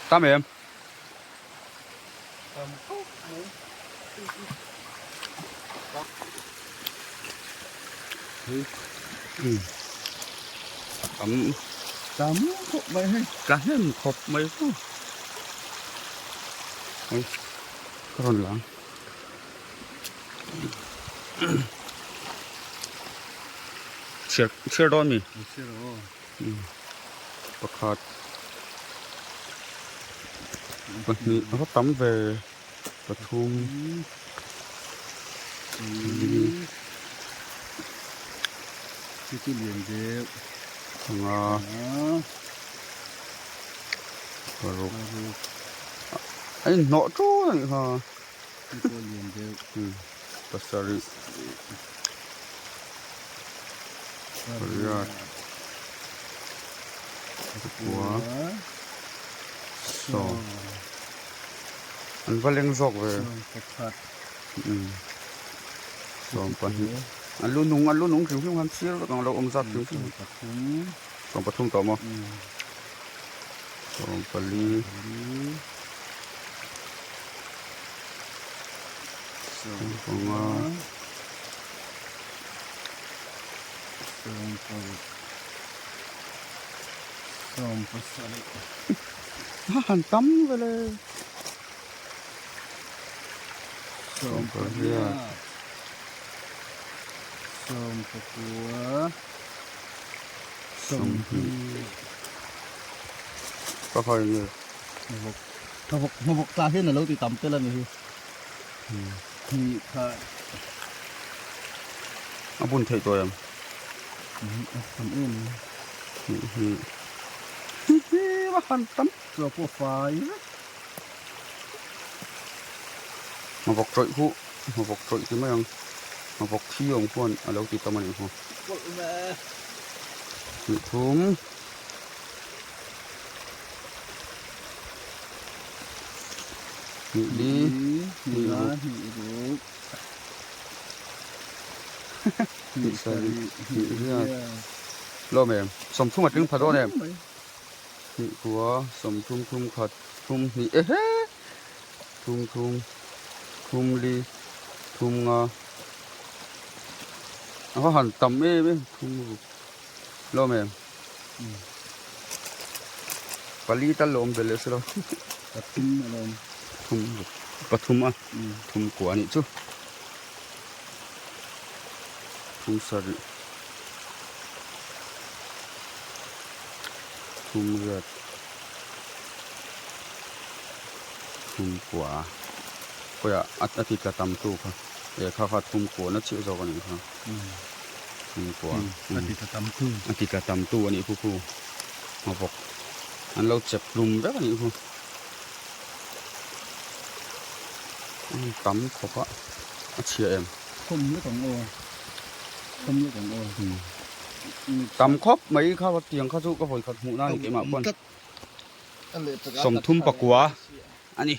Tam em? Tam khawp mai. Tam tam khawp mai hei. Tla hnem khawp mai chu. Hei ka rawn lang. Chhiar chhiar dawn mi? Chhiar aw. Pakhat pahnih a va tam ve pathum chu lian deuh panga paruk a inhnawh ṭul a nih kha lian deuh pasarih. Pariat pakua sawm an va leng zawk ve sawm pahnih a lu nung a lu nung hrim hrim khan sir vek ang lo awm zat hrim hrim sawm pathum tawh maw sawm pali sawm panga. A han tam vel e. Sawmpariat. Sawmpakua. Sawmhnih. Ka khai nge. Hmawk hmawk tla hian alo ti tam tel a ni hi. Hnih kha. A bun theih tawh em? A tam em. Hnih hnih. Hi hi va han tam. Chaw pawh fai vek. Hmawk tawih khu hmawk tawih ti mai ang. Hmawk thi awm khuan a lo ti tam a nih khu. Hnih thum. Hnih li, hnih ruk, hnih sarih, hnih riat. Lawm em? Sawmthum a tling pha dawn em? Hnih kua, sawmthum thum khat, thum hnih ehe! Thum thum, thum li, thum nga. A va han tam em em, thum ruk. Lawm em? Pali tal lo awm belh leh silo. Pathum a lo awm. Thum pathum a. Thum kua anih chu. Thum sarih. Thum riat. Thum kua. Khawiah a ti tla tam tu kha. E kha kha thum kua na chiah zawk anih kha. Thingkua a ti tla tam tu a ti tla tam tu anih khu khu a vawk an lo chep hlum vek anih khu tam khawp a a chhia em khawm lek ang aw khawm lek ang aw tam khawp mai kha tiang kha chu ka vawi khat hmuh na ni keimah pawn 34 ani.